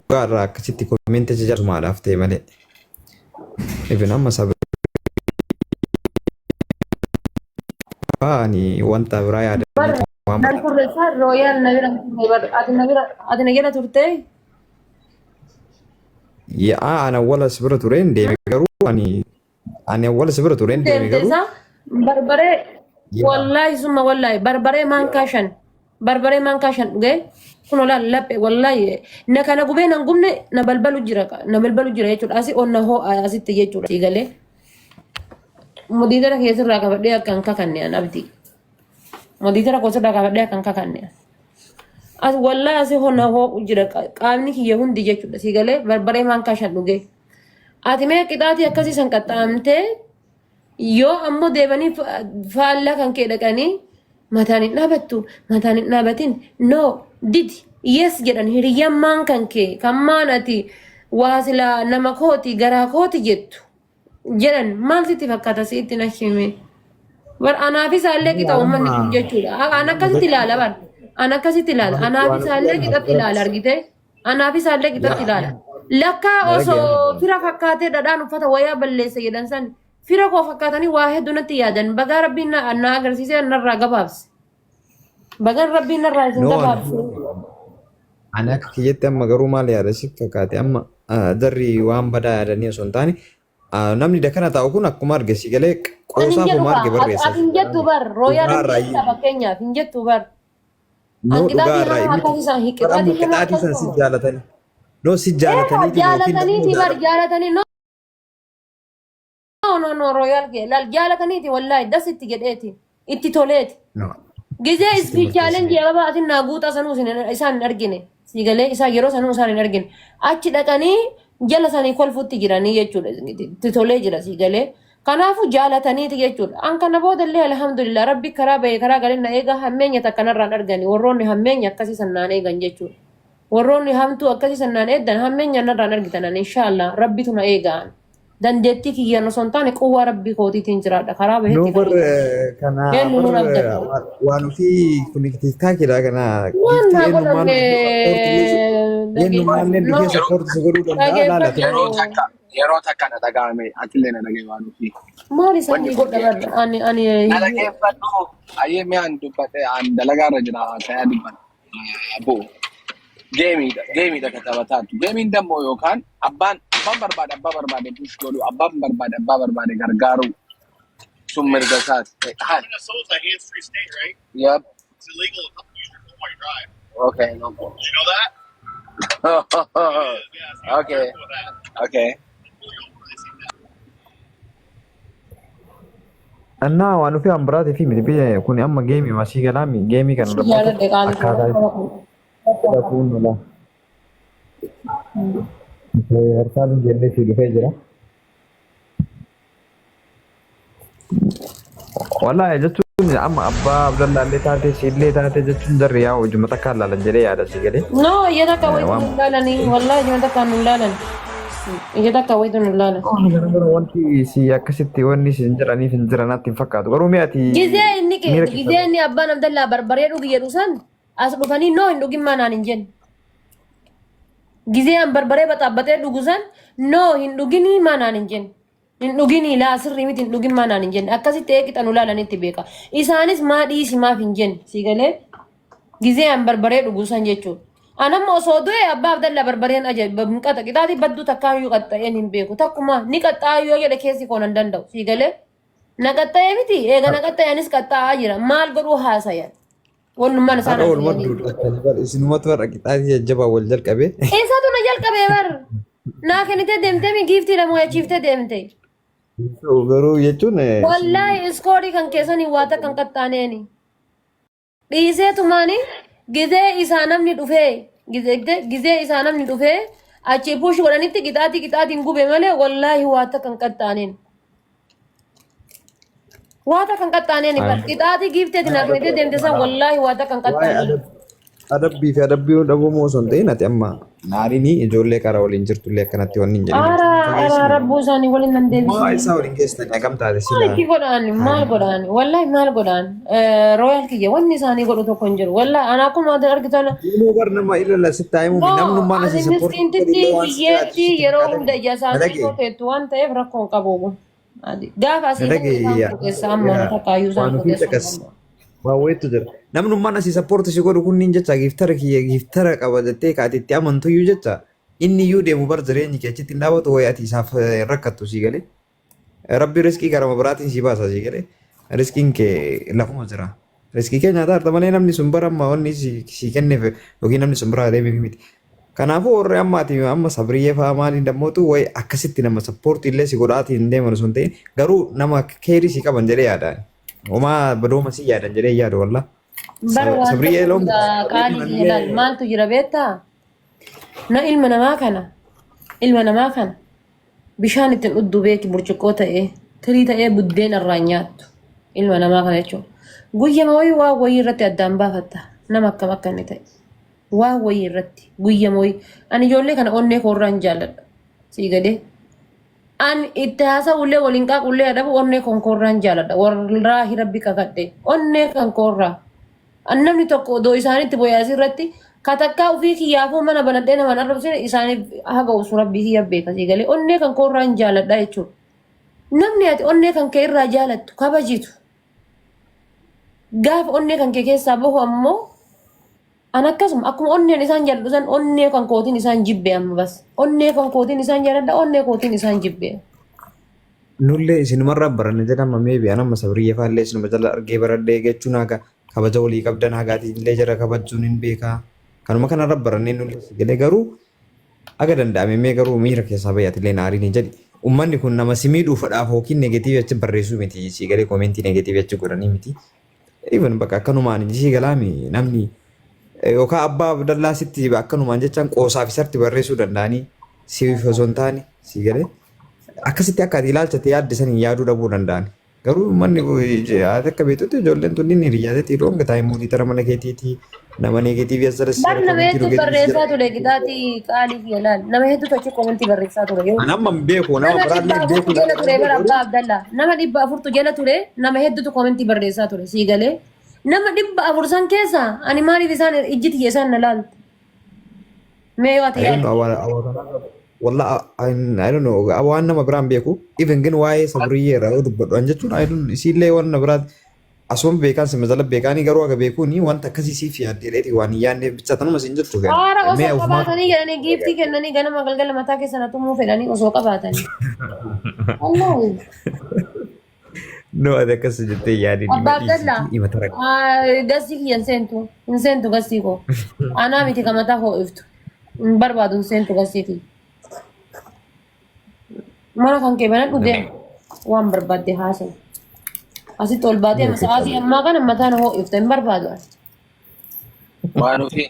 Dhugaa irraa akkasitti komeenti ajaja sumaadhaaf ta'e malee. Even amma sabri ani wanta biraa Bar yaadanii waan nan turre isaan rooyaan na bira hin turre bar ati na bira ati na jala turte. Yaa ana awwala si bira tureen deeme garuu ani ani awwala si bira tureen deeme Deemte garuu isaa barbaree yaa wallaahi summa wallaahi barbaree maankaa shan barbaree maankaa shan dhugee kun olaal laphe wallaahi na kana gubee nan gubne na balbalu jira na balbalu jira jechuudha asii onna hoo'a asitti jechuudha sii galee mudiidara keessirraa qabadhee akka hin kakanne an abdii mudiidara koosirraa qabadhee akka hin kakanne as wallaahi asii honna hoo'u jira qaamni kiyya hundi jechuudha sii galee barbaree maankaa shan dhugee. Ati mee qixaatii akkasii san qaxxaamtee yoo ammoo deebanii faallaa kan kee dhaqanii mataan hin dhaabattu mataan hin dhaabatin no didi yes jedhan hiriyyammaan kan kee kan maan ati waa silaa nama kooti garaa kooti jettu jedhan maal sitti fakkaata sitti na hime. Bar anaaf isaallee qixa uummanni kun jechuudha. An akkasitti ilaala bar. An akkasitti ilaala. Anaaf isaallee qixatti ilaala argitee. Anaaf isaallee qixatti ilaala. Lakkaa osoo fira fakkaatee dhadhaan uffata wayaa balleessa jedhan san fira koo fakkaatanii waa hedduu natti yaadan. Bagaa rabbiin na na agarsiisee narraa gabaabse. Bagaan rabbiin narraa isin No, gabaabse. ani akka kiyyatti amma garuu maal yaada si fakkaate amma jarri waan badaa yaadanii osoo hin taane namni dakana taa'u kun akkuma arge si galee Ani hin qoosaaf jedhu homaa arge kaa. Ati barreessa. ati hin jettu bar. Rooyaan Dhugaa hin irraa jettu fakkeenyaaf hin jettu bar. No An dhugaa qixaatii irraa hamaa miti. akkasii san Bar amma qixaatii hamaa qixaatii san akkasii si san. jaalatanii. No si Eegaa jaalataniitiin yookiin dammoo jaalataniiti bar jaalatan. jaalatanii no no no royal kee laal jaalataniiti wallaahi das itti jedheeti itti toleeti. No. Gizee Sitti ispiid murteessine. chaalenjii ababaa atin naa guutaa sanuu isaan hin argine. Siigalee isaan yeroo sanuu isaan hin argine. Achi dhaqanii jala sanii kolfutti jiranii jechuudha. Itti tolee jira siigalee. Kanaafuu jaalataniiti jechuudha. An kana boodallee alhamdulillah rabbi karaa bahee karaa galee na eegaa hammeenya takka narraan argani. Warroonni hammeenya akkasii san naan eegan jechuudha. Warroonni hamtuu akkasii san naan eeddan hammeenya narraan argitan an inshaallah rabbitu na eegaa. Dandeettii kiyyaan osoo hin taane quwwaa rabbii kootiitiin jiraadha. Karaa No bahetti bar karaa galee. kana Eenyu bar nun abdadha. waan ofii kun tiktaakiidha kana Waan giiftii naa eenyummaan godhanne dhufee sappoortii eenyummaan dhageeffadhu. dhufee No sappoortii si godhuu danda'a laala dhageeffadhu. Yeroo takka na dhaga'ame atillee na dhaga'i waan ofii. Maal isaan Wanni ni kun godha bar ani ani na dhaggeeffadhu. Ayyee mee an dubbadhe an dalagaa irra jira haasayaa dubbadha. Bu'u. Geemiidha geemiidha ka taphataatu. Geemiin dammoo yookaan abbaan barbaade abbaa barbaade push godhu abbaan barbaade abbaa barbaade gargaaru sun mirga isaati. Hi. Minnesota's a hands-free state, right? Yep. It's illegal to use your phone while you drive. Okay. No problem. Did you know that? It is, yeah. So you have to be Okay. careful with that. Okay. They pull you over, they see that. Annaa waan ofii waan biraatii fi miti biyya kun amma geemii masii galaami geemii kana Si dammoo jaaladhe qaali koo akkaataa itti dhaquun lola. Harkaan jennee si dhufee jira. Wallaahi jechuun amma abbaa Abdallaa illee taatee si illee taatee jechuun jarri yaa hojii takka laalan jedhee yaada si galee. No, ija takka wayitu Waan nun laalanii. Wallaahi ija takka nun laalan. Ija takka wayitu nun laalan. Waan gara wanti si akkasitti wanni si hin jedhaniif hin jiran natti hin fakkaatu. Garuu mi'a ati Gizee inni miira gizee keessa inni abbaan Abdallaa barbaree dhugi jedhu san as dhufanii no hin dhugin maanaan hin jenne. Gizee an barbaree baxaabbatee dhugu san no hin dhuginii maanaan hin jenne. Hin dhuginii laa sirrii miti hin dhugin maanaan hin jenne. Akkasitti eeqixa nu laalanitti beeka. Isaanis maa dhiisi maaf hin jenne. Si galee gizee an barbaree dhugu san jechuudha. An amma osoo du'e abbaa Abdallaa barbareen ajaa'iba hin qaxa. Qixaatii badduu takkaayyuu qaxxa'een hin beeku. Takkuma ni qaxxa'aa yoo jedhe keessi koo nan danda'u. Si galee na qaxxa'ee miti eega na qaxxa'e anis qaxxa'aa jira. Maal godhuu haasayan. Wannummaan isaan Har'a walumaa haasayanii. duudhattanii bar isinumatu har'a qixaatii jajjabaa wal jalqabe. Eessatu na jalqabee bar. Naa kennitee deemtee mi giiftii lama wayachiiftee deemte. Garuu jechuun Wallaahi iskoorii kan keessanii waa takka hin qaxxaaneeni. Dhiisee tumaani gizee isaa namni dhufee gizee gizee isaa namni dhufee achii push godhanitti qixaatii qixaatiin gube malee wallaahi waa takka hin qaxxaaneen. Waa takka hin qaxxaaneen bar qixaatii giifteeti naa kennitee deemte san wallaahi waa takka hin waa'ee qaxxaaneen. adab Adabbii fi adabbii dhabuu moo osoo hin ta'in ati amma naariin ijoollee karaa waliin jirtullee akkanatti wanni hin jedhin. Ara ara rabbuu isaanii waliin nan Maa deebisne. isaa waliin geessitanii hagam taate Maal silaa. itti godhaan maal godhaan wallahi maal godhaan rooyal kiyya wanni isaanii godhu tokko hin jiru wallahi ana akkuma ati argitu ana Inni bar nama ilala sitti haa himu No, namnummaan ati asii sappoortii miskiintitti godhullee waan si hiyyeetti jiraachisutti yeroo fakkaate. hunda ija Na isaanii dhagaye. teettu waan ta'eef rakkoo hin qabu. Ati gaafa Na asii ta'u dhagaye isaan quxeessa amma takkaayyuu isaan waan ofii quxeessu hin caqas. danda'u. Waan wayiitu jira. Namnummaan asii sappoortii si godhu kunniin jecha giiftara kiyya giiftara qaba jettee kaati itti amantuyyuu jecha inni iyyuu deemu bar jireenyi kee achitti hin dhaabatu wayi ati isaaf rakkattu sii galee. Rabbi riskii karama biraatiin sii baasa sii galee. Riskiin kee lafuma jira. Riskii kee nyaataa jirta malee namni sun bara amma wanni si kenneef yookiin namni sun biraa deemeef miti. Kanaafuu warri amma ati amma sabriyyee fa'aa maaliin dammootu wayi akkasitti nama sappoortii illee si godhaatiin hin deeman osoo hin ta'in garuu nama keerii si qaban jedhee yaada. Homaa badooma si yaadan jedhee yaadu wallah. Bara waan Sabriyyee tokko loon jira qaalii kiyya laal maaltu jira beektaa? Na ilma namaa kana ilma namaa kana bishaan ittiin dhugdu beeki burcuqqoo ta'ee tirii ta'ee buddeen irraa nyaattu ilma namaa kana jechuudha. Guyyama wayii waa wayii irratti addaan baafatta nama akkam akka inni ta'e. Waa wayii irratti guyyama wayii ani ijoollee kana onnee koo irraa hin jaalladha. Sii gadee. An itti haasa'ullee waliin qaaqullee adabu onnee kan koo irraa hin jaalladha. Wallaahi rabbi kakadhe onnee kan koo irraa. An namni tokko odoo isaanitti boo'ee asirratti katakkaa ofii kiyyaafuu mana banadhee namaan arrabsine isaaniif haga obsu rabbii kiyya beeka sii galee onnee kan koo irraa hin jaaladha jechuudha. Namni ati onnee kan kee irraa jaalattu kabajitu gaafa onnee kan kee keessaa bahu ammoo an akkasuma akkuma onneen isaan jaaladhu san onnee kan kootiin isaan jibbe amma bas onnee kan kootiin isaan jaaladha onnee kootiin isaan jibbe. Nullee isinumarraa baranne jedhama maybe an amma sabriyyee faallee isinuma jala argee baradhee jechuun haga kabaja walii qabdan hagaati illee jara kabajuun hin beekaa. Kanuma kanarra barannee nullee si galee garuu aga danda'ame mee garuu miira keessaa bahi atillee naariin hin jedhi. Uummanni kun nama si miidhuufadhaaf yookiin negatiivii achi barreessuu miti si galee koomentii negatiivii achi godhanii miti. Even bakka akkanumaan si galaami namni yookaan abbaa Abdallaa sitti akkanumaan jechaan qoosaaf isatti barreessuu danda'anii siif osoo hin taane si galee akkasitti akka ati ilaalcha yaadde saniin yaaduu dhabuu danda'an. Garuu uummanni ati akka beektutti ijoolleen tunniin hiriyaateetii dhoonga taa'ee mooniitara mana keetiitii nama neegatiivii as jala si Bar jala nama koomentii hedduu dhugeetii si barreessaa jala. ture qixaatii qaalii fi laal nama hedduutu achi komantii barreessaa ture yoo An amma hin beeku nama nama biraallee dhibba hin afurtu beeku jala nama ture bara garuu abbaa Abdallaa nama 400tu jala ture nama hedduutu komantii barreessaa ture sii galee nama 400 san keessa ani maaliif isaan ijji tiyya isaan na laalte mee yoo ati I don't yaadde know wallah I don't know waan nama biraan beeku even gin waa'ee sabriyyee irraa yoo dubbadhu an jechuun I don't isiillee waan na biraa asuma beekaan sima jala beekaanii garuu aga beekuuni wanta akkasii siif yaaddeedheeti waan hin yaadneef bicha tanuma siin jettu fe'an Haara mee osoo ofumaa qabaatanii jedhanii giiftii kennanii ganama galgala mataa keessa na tumuu fedhanii osoo qabaatanii. Wallaahi. No ati akkas jettee yaadin hima Abbaa Abdallaa dhiisitii hima tara. Gasii kiyya hin seentu hin seentu gasii koo anaa miti ka mataa koo iftu hin barbaadu hin seentu gasii kiyya. Mana kan kee banadhu deem waan barbaadde haasa'i. Asitti ol baatee amma sa'aatii ammaa kana mataan hoo'ifta hin barbaadu ani. Waan ofii.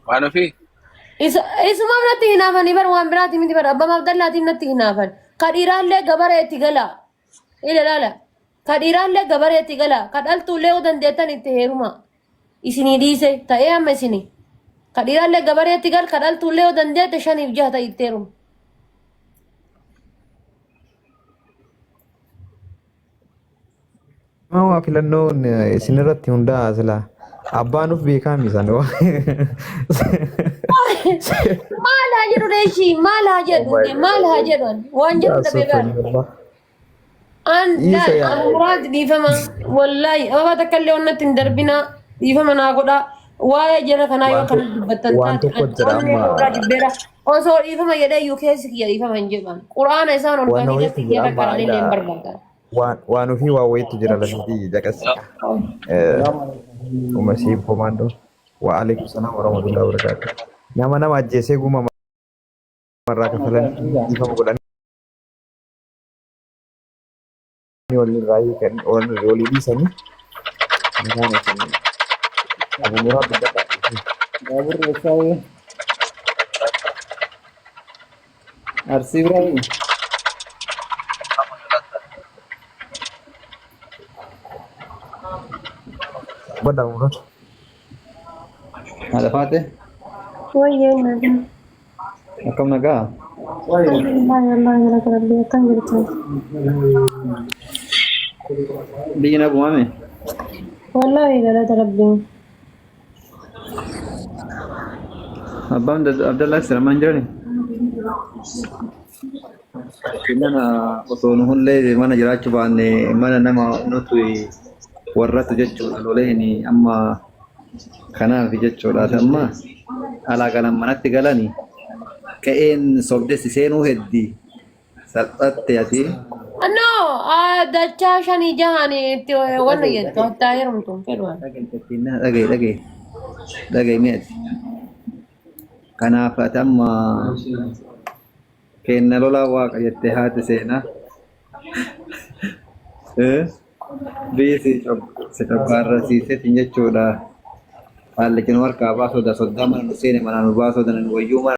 Waan ofii. Isa isumaaf natti hinaafanii bar waan biraati miti bar abbaa Abdallaatiif natti hinaafan. Ka dhiiraallee gabaree itti gala. Ila laala. Ka dhiiraallee gabaree itti gala. Ka dhaltuullee yoo dandeettan itti heeruma. Isinii dhiise ta'ee amma isinii. Ka dhiiraallee gabareetti gal ka dhaltuullee yoo dandeette 5 fi 6 ta'e itti heeruma. Maa waa filannoon isinirratti hundaa'a silaa. Abbaan of beekaa miisaan. Maal haa jedhu reeshii maal haa jedhu maal haa jedhu ani waan jedhu dhabee bara. An Dhiisa laal yaa. an muraad dhiifama wallaahi ababaa takka illee onnatti hin darbinaa dhiifama naa godhaa waa'ee jara kanaa yoo Waan kana tokko dubbattan waan taate tokko an jira onnee amma koorraa jibbeera osoo dhiifama jedhee iyyuu keessi kiyya dhiifama hin jedhan quraana isaan ol waan ba'anii wayiitu keessi kiyya jira amma qaqqaranii illee hin ila barbaadan. waan waan ofii waa wayiitu jira lafiitii jaqas. Umasii komaandoo. Wa alaikum salaam wa rahmatullahi wa barakatuh. Nama nama ajjeesee guma marraa kafalanii dhiifama godhanii waliin raayii kan walii dhiisanii isaan isin Abu Muraad dubbadha. Baaburri eessaayee? Arsii biraayi? Badhaa murata. Haadha faate Wayyee nagaa. akkam nagaa? Alhamdulillah wallahi galata rabbii akkam jirtu. Biyyi nagumaame? Wallahi galata rabbii. Abbaan Abdallaa Siramaan jirani? Mana osoo nu hullee mana jiraachuu baanne mana nama nuti warratu jechuudha loleen amma kanaaf jechuudha amma alaa galan manatti galani qe'een sobde si seenuu heddi salphatte ati No, dachaa shanii jahaan itti wanna jettu hattaa heerumtu hin fedhu. dhagaye dhagaye dhagaye mi'ati kanaaf ati amma kenna lolaa waaqa jettee haati seenaa biyyi si cobbaarrasiiseetiin jechuudha. Haalli nu harkaa baasuu da soddaa mana nu seene mana nu baasuu da wayyuu mana.